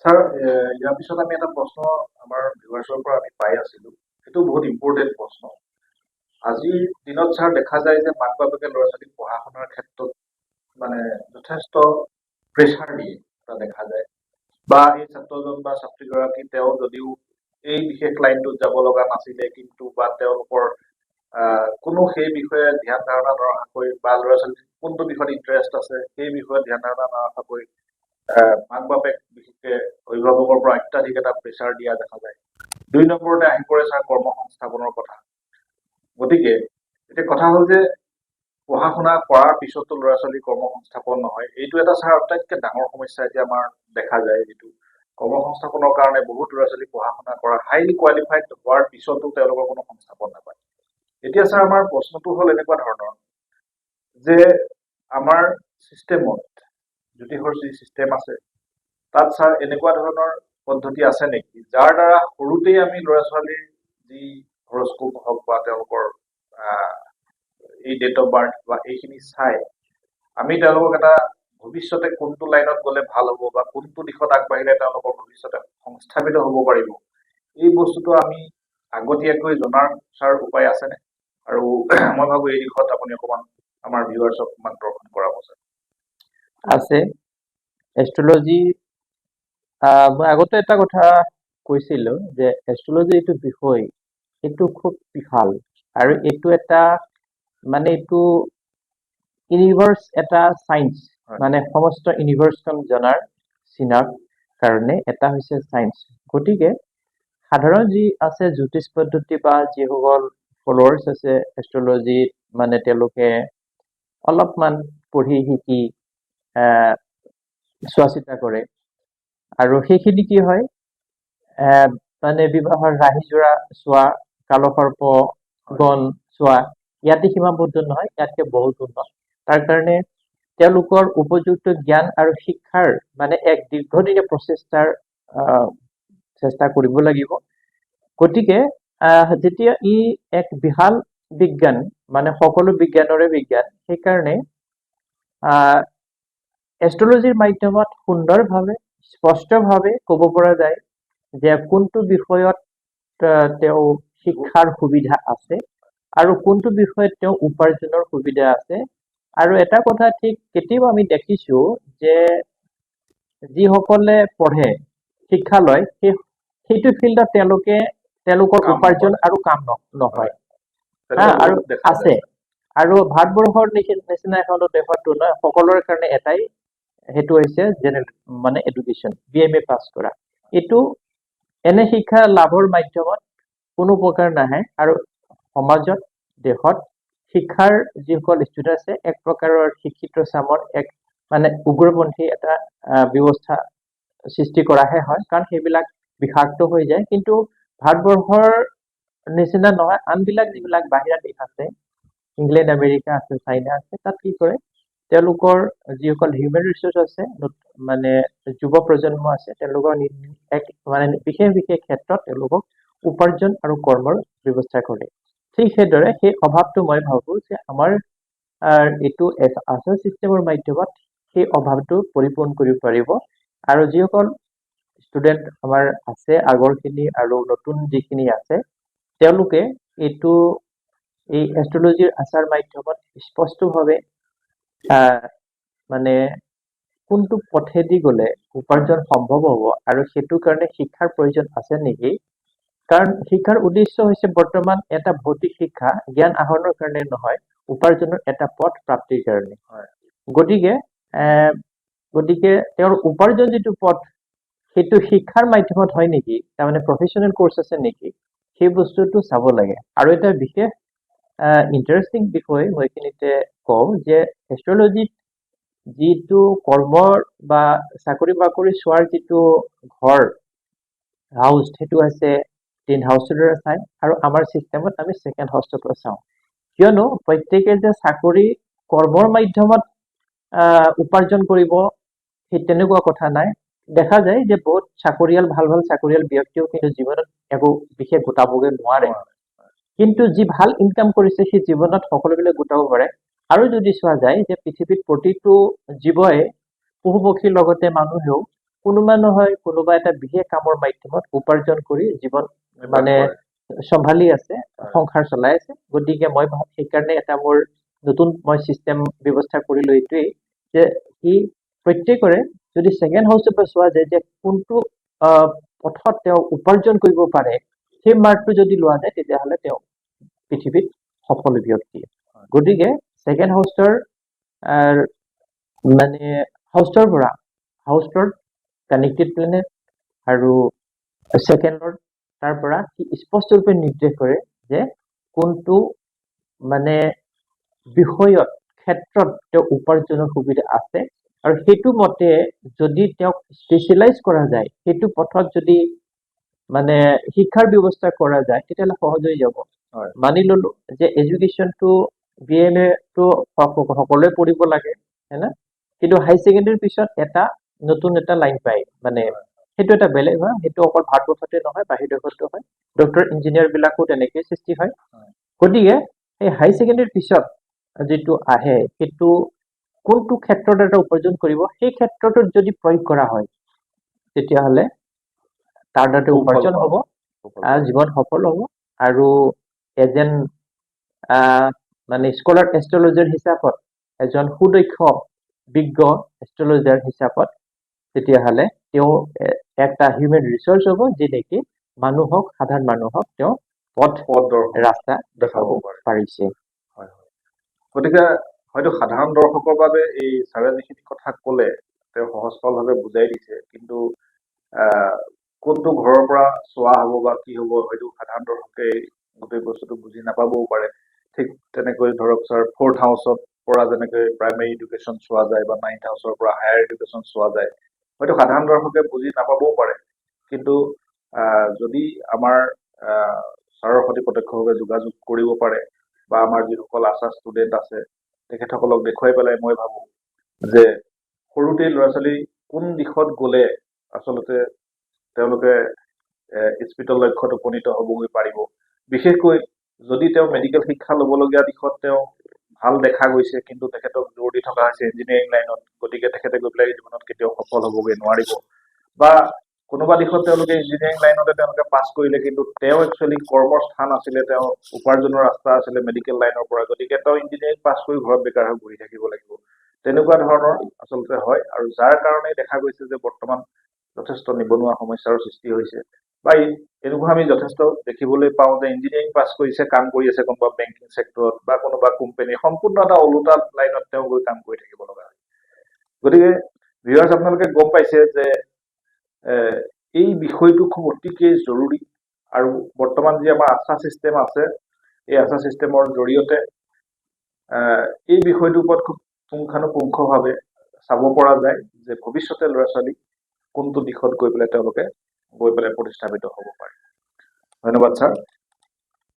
Sir, ইয়াৰ পিছত আমি এটা প্ৰশ্ন আমাৰ ভিউৱাৰ্ছৰ পৰা আমি পাই আছিলো। সেইটো বহুত ইম্পৰ্টেণ্ট প্ৰশ্ন। আজিৰ দিনত ছাৰ দেখা যায় যে মাক বাপেকে ল'ৰা ছোৱালীক পঢ়া শুনাৰ ক্ষেত্ৰত মানে যথেষ্ট প্ৰেছাৰ দিয়ে এটা দেখা যায়, বা এই ছাত্ৰজন বা ছাত্ৰীগৰাকী তেওঁ যদিও এই বিশেষ লাইনটোত যাব লগা নাছিলে, কিন্তু বা তেওঁলোকৰ কোনো সেই বিষয়ে ধ্যান ধাৰণা নৰখাকৈ বা ল'ৰা ছোৱালী কোনটো বিষয়ত ইণ্টাৰেষ্ট আছে সেই বিষয়ত ধ্যান ধাৰণা নৰখাকৈ মাক বাপেক, বিশেষকে অভিভাৱকৰ পৰা অত্যাধিক এটা প্ৰেছাৰ দিয়া দেখা যায়। 2 নম্বৰতে আহি পৰে ছাৰ কৰ্ম সংস্থাপনৰ কথা। গতিকে এতিয়া কথা হ'ল যে পঢ়া শুনা কৰাৰ পিছতো ল'ৰা ছোৱালীৰ কৰ্ম সংস্থাপন নহয়। এইটো এটা ছাৰ আটাইতকৈ ডাঙৰ সমস্যা এতিয়া আমাৰ দেখা যায়, যিটো কৰ্ম সংস্থাপনৰ কাৰণে বহুত ল'ৰা ছোৱালী পঢ়া শুনা কৰা, হাইলি কোৱালিফাইড হোৱাৰ পিছতো তেওঁলোকৰ কোনো সংস্থাপন নাপায়। এতিয়া ছাৰ আমাৰ প্ৰশ্নটো হ'ল এনেকুৱা ধৰণৰ যে আমাৰ চিষ্টেমত, জ্যোতিষৰ যি চিষ্টেম আছে, তাত ছাৰ এনেকুৱা ধৰণৰ পদ্ধতি আছে নেকি যাৰ দ্বাৰা সৰুতেই আমি ল'ৰা ছোৱালীৰ যি হৰস্কোপ হওক বা তেওঁলোকৰ এই ডেট অফ বাৰ্থ বা এইখিনি চাই আমি তেওঁলোকক এটা ভৱিষ্যতে কোনটো লাইনত গ'লে ভাল হ'ব বা কোনটো দিশত আগবাঢ়িলে তেওঁলোকৰ ভৱিষ্যতে সংস্থাপিত হ'ব পাৰিব, এই বস্তুটো আমি আগতীয়াকৈ জনাৰ ছাৰ উপায় আছেনে? আৰু মই ভাবো এই দিশত আপুনি অকণমান আমাৰ ভিউৱাৰ্ছক মাৰ্গদৰ্শন কৰাব ছাৰ। আছে। এষ্ট্ৰলজি, মই আগতে এটা কথা কৈছিলো যে এষ্ট্ৰলজি এইটো বিষয়, এইটো খুব বিশাল আৰু এইটো এটা মানে এইটো ইউনিভাৰ্চ এটা চাইন্স। মানে সমস্ত ইউনিভাৰ্চখন জনাৰ চিনাৰ কাৰণে এটা হৈছে চাইন্স। গতিকে সাধাৰণ যি আছে জ্যোতিষ পদ্ধতি বা যিসকল ফলোৱাৰ্ছ আছে এষ্ট্ৰলজিত, মানে তেওঁলোকে অলপমান পঢ়ি শিকি চোৱা চিতা কৰে আৰু সেইখিনি কি হয়, মানে বিবাহৰ ৰাহি যোৰা চোৱা, কালসৰ্প গণ চোৱা, ইয়াতে সীমাবদ্ধ নহয়, ইয়াতকে বহুত উন্নত। তাৰ কাৰণে তেওঁলোকৰ উপযুক্ত জ্ঞান আৰু শিক্ষাৰ মানে এক দীৰ্ঘদিনীয়া প্ৰচেষ্টাৰ চেষ্টা কৰিব লাগিব। গতিকে যেতিয়া ই এক বিশাল বিজ্ঞান, মানে সকলো বিজ্ঞানৰে বিজ্ঞান, সেইকাৰণে এষ্ট্ৰলজিৰ মাধ্যমত সুন্দৰভাৱে স্পষ্টভাৱে ক'ব পৰা যায় যে কোনটো বিষয়ত তেওঁ শিক্ষাৰ সুবিধা আছে আৰু কোনটো বিষয়ত তেওঁ উপাৰ্জনৰ সুবিধা আছে। আৰু এটা কথা ঠিক, কেতিয়াবা আমি দেখিছো যে যিসকলে পঢ়ে, শিক্ষা লয়, সেইটো ফিল্ডত তেওঁলোকে তেওঁলোকৰ কাম উপাৰ্জন নকৰে। আৰু কাম নহয়। তেনেকুৱা আৰু বহুত দেখা আছে যায়। আৰু ভাৰতবৰ্ষৰ নিচিনা এখন দেশতো নহয়, সকলোৰে কাৰণে এটাই, সেইটো হৈছে জেনেৰেল মানে এডুকেশ্যন, বি এম এ পাছ কৰা। এইটো এনে শিক্ষা লাভৰ মাধ্যমত কোনো প্ৰকাৰ নাহে আৰু সমাজত, দেশত শিক্ষাৰ যিসকল ষ্টুডেণ্ট আছে, এক প্ৰকাৰৰ শিক্ষিত চামৰ এক মানে উগ্ৰপন্থী এটা ব্যৱস্থা সৃষ্টি কৰাহে হয়, কাৰণ সেইবিলাক বিষাক্ত হৈ যায়। কিন্তু ভাৰতবৰ্ষৰ নিচিনা নহয়, আনবিলাক যিবিলাক বাহিৰা দেশ আছে, ইংলেণ্ড, আমেৰিকা আছে, চাইনা আছে, তাত কি কৰে, তেওঁলোকৰ যিসকল হিউমেন ৰিচোৰ্চ আছে, মানে যুৱ প্ৰজন্ম আছে, তেওঁলোকৰ এক মানে বিশেষ বিশেষ ক্ষেত্ৰত তেওঁলোকক উপাৰ্জন আৰু কৰ্মৰ ব্যৱস্থা কৰে। ঠিক সেইদৰে সেই অভাৱটো মই ভাবো যে আমাৰ এইটো আচাৰ চিষ্টেমৰ মাধ্যমত সেই অভাৱটো পৰিপূৰণ কৰিব পাৰিব। আৰু যিসকল ষ্টুডেণ্ট আমাৰ আছে, আগৰখিনি আৰু নতুন যিখিনি আছে, তেওঁলোকে এইটো এই এষ্ট্ৰলজিৰ আচাৰ মাধ্যমত স্পষ্টভাৱে মানে কোনটো পথেদি গ'লে উপাৰ্জন সম্ভৱ হ'ব আৰু সেইটো কাৰণে শিক্ষাৰ প্ৰয়োজন আছে নেকি। কাৰণ শিক্ষাৰ উদ্দেশ্য হৈছে বৰ্তমান এটা ভৌতিক শিক্ষা জ্ঞান আহৰণৰ কাৰণে নহয়, উপাৰ্জনৰ এটা পথ প্ৰাপ্তিৰ কাৰণে। গতিকে তেওঁৰ উপাৰ্জন যিটো পথ, সেইটো শিক্ষাৰ মাধ্যমত হয় নেকি, তাৰমানে প্ৰফেচনেল কৰ্চ আছে নেকি, সেই বস্তুটো চাব লাগে। আৰু এটা বিশেষ ইণ্টাৰেষ্টিং বিষয় মই এইখিনিতে কওঁ যে এষ্ট্ৰলজিত যিটো কৰ্মৰ বা চাকৰি বাকৰি চোৱাৰ যিটো ঘৰ, হাউচ, সেইটো হৈছে টেন হাউচৰ দ্বাৰা চাই আৰু আমাৰ চিষ্টেমত আমি ছেকেণ্ড হাউচটোৰ পৰা চাওঁ। কিয়নো প্ৰত্যেকে যে চাকৰি কৰ্মৰ মাধ্যমত উপাৰ্জন কৰিব, সেই তেনেকুৱা কথা নাই। দেখা যায় যে বহুত চাকৰিয়াল, ভাল ভাল চাকৰিয়াল ব্যক্তিও কিন্তু জীৱনত একো বিশেষ গোটাবগৈ নোৱাৰে। কিন্তু যি ভাল ইনকাম কৰিছে, সি জীৱনত সকলোবিলাক গোটাব পাৰে। আৰু যদি চোৱা যায় যে পৃথিৱীত প্ৰতিটো জীৱই, পশু পক্ষীৰ লগতে মানুহেও কোনোবা নহয় কোনোবা এটা বিশেষ কামৰ মাধ্যমত উপাৰ্জন কৰি জীৱন নিৰ্বাহ মানে কৰে। চম্ভালি আছে, হয়। সংসাৰ চলাই আছে। গতিকে মই সেইকাৰণে এটা মোৰ নতুন মই চিষ্টেম ব্যৱস্থা কৰিলো এইটোৱেই যে সি প্ৰত্যেকৰে যদি ছেকেণ্ড হাউচৰ পৰা চোৱা যায় যে কোনটো পথত তেওঁ উপাৰ্জন কৰিব পাৰে, সেই মাৰ্কটো যদি লোৱা যায়, তেতিয়াহ'লে তেওঁ পৃথিৱীত সফল ব্যক্তি। গতিকে ছেকেণ্ড হাউচৰ মানে হাউচৰ পৰা, হাউচৰ কানেক্টেড প্লেনেট আৰু ছেকেণ্ডৰ, তাৰ পৰা সি স্পষ্টৰূপে নিৰ্দেশ কৰে যে কোনটো মানে বিষয়ত, ক্ষেত্ৰত তেওঁ উপাৰ্জনৰ সুবিধা আছে। আৰু সেইটো মতে যদি তেওঁক স্পেচিয়েলাইজ কৰা যায়, সেইটো পথত যদি মানে শিক্ষাৰ ব্যৱস্থা কৰা যায়, তেতিয়াহ'লে সহজ হৈ যাব। মানি ললো যে এডুকেশ্যনটো বি এম এটো সকলোৱে পঢ়িব লাগে, হয় না? কিন্তু হাই ছেকেণ্ডেৰীৰ পিছত এটা নতুন এটা লাইন পায়, মানে সেইটো এটা বেলেগ হয়। সেইটো অকল ভাৰতবৰ্ষতে নহয়, বাহিৰ দেশতো হয়। ডক্টৰ, ইঞ্জিনিয়াৰ বিলাকো তেনেকেই সৃষ্টি হয়। গতিকে সেই হাই ছেকেণ্ডেৰীৰ পিছত যিটো আহে, সেইটো কোনটো ক্ষেত্ৰত এটা উপাৰ্জন কৰিব, সেই ক্ষেত্ৰটোত যদি প্ৰয়োগ কৰা হয়, তেতিয়াহ'লে তাৰ দ্বাৰা সুফল উপাৰ্জন পাব। হ'ব, সুফল আৰু পাব। জীৱন সফল হ'ব। আৰু এজন মানে স্কলাৰ এষ্ট্ৰলজাৰ হিচাপত, এজন সুদক্ষ বিজ্ঞ এষ্ট্ৰলজাৰ হিচাপত তেতিয়াহ'লে তেওঁ এটা হিউমেন ৰিচৰ্চ হ'ব, যি নেকি মানুহক, সাধাৰণ মানুহক তেওঁ পথ পথ দৰ্শন ৰাস্তা দেখাব দেখাব পাৰে। পাৰিছে। হয়, গতিকে হয়তো সাধাৰণ দৰ্শকৰ বাবে এই ছাৰে যিখিনি কথা ক'লে, তেওঁ সহজ সৰলভাৱে বুজাই দিছে। কিন্তু কোনটো ঘৰৰ পৰা চোৱা হ'ব বা কি হ'ব, হয়তো সাধাৰণ দৰ্শকে এই গোটেই বস্তুটো বুজি নাপাবও পাৰে। ঠিক তেনেকৈ ধৰক ছাৰ, ফ'ৰ্থ হাউচত পৰা যেনেকৈ প্ৰাইমেৰী এডুকেশ্যন চোৱা যায় বা নাইন্থ হাউচৰ পৰা হায়াৰ এডুকেশ্যন চোৱা যায়, হয়তো সাধাৰণ দৰ্শকে বুজি নাপাবও পাৰে। কিন্তু যদি আমাৰ ছাৰৰ সৈতে প্ৰত্যক্ষভাৱে যোগাযোগ কৰিব পাৰে বা আমাৰ যিসকল আছা ষ্টুডেণ্ট আছে, তেখেতসকলক দেখুৱাই পেলাই মই ভাবোঁ যে সৰুতেই ল'ৰা ছোৱালী কোন দিশত গ'লে আচলতে তেওঁলোকে ইপ্সিত লক্ষ্যত উপনীত হ'বগৈ পাৰিব। বিশেষকৈ যদি তেওঁ মেডিকেল শিক্ষা ল'বলগীয়া দিশত তেওঁ ভাল দেখা গৈছে, কিন্তু তেখেতক জোৰ দি থকা হৈছে ইঞ্জিনিয়াৰিং লাইনত, গতিকে তেখেতে গৈ পেলাই জীৱনত কেতিয়াও সফল হ'বগৈ নোৱাৰিব। বা কোনোবা দিশত তেওঁলোকে ইঞ্জিনিয়াৰিং লাইনতে তেওঁলোকে পাছ কৰিলে, কিন্তু তেওঁ একচুৱেলি কৰ্মস্থান আছিলে, তেওঁ উপাৰ্জনৰ ৰাস্তা আছিলে মেডিকেল লাইনৰ পৰা, গতিকে তেওঁ ইঞ্জিনিয়াৰিং পাছ কৰি ঘৰত বেকাৰ হৈ বহি থাকিব লাগিব, তেনেকুৱা ধৰণৰ আচলতে হয়। আৰু যাৰ কাৰণে দেখা গৈছে যে বৰ্তমান যথেষ্ট নিবনুৱা সমস্যাৰ সৃষ্টি হৈছে। বা এনেকুৱা আমি যথেষ্ট দেখিবলৈ পাওঁ যে ইঞ্জিনিয়াৰিং পাছ কৰিছে, কাম কৰি আছে কোনোবা বেংকিং ছেক্টৰত বা কোনোবা কোম্পানী, সম্পূৰ্ণ এটা ওলোটা লাইনত তেওঁ গৈ কাম কৰি থাকিব লগা হয়। গতিকে ভিউৱাৰ্ছ, আপোনালোকে গম পাইছে যে এই বিষয়টো খুব অতিকে জৰুৰী। আৰু বৰ্তমান যি আমাৰ আছা চিষ্টেম আছে, এই আছা চিষ্টেমৰ জৰিয়তে এই বিষয়টোৰ ওপৰত খুব পুংখানুপুংখভাৱে চাব পৰা যায় যে ভৱিষ্যতে ল'ৰা ছোৱালী কোনটো দিশত গৈ পেলাই তেওঁলোকে গৈ পেলাই প্ৰতিস্থাপিত হ'ব পাৰে। ধন্যবাদ ছাৰ।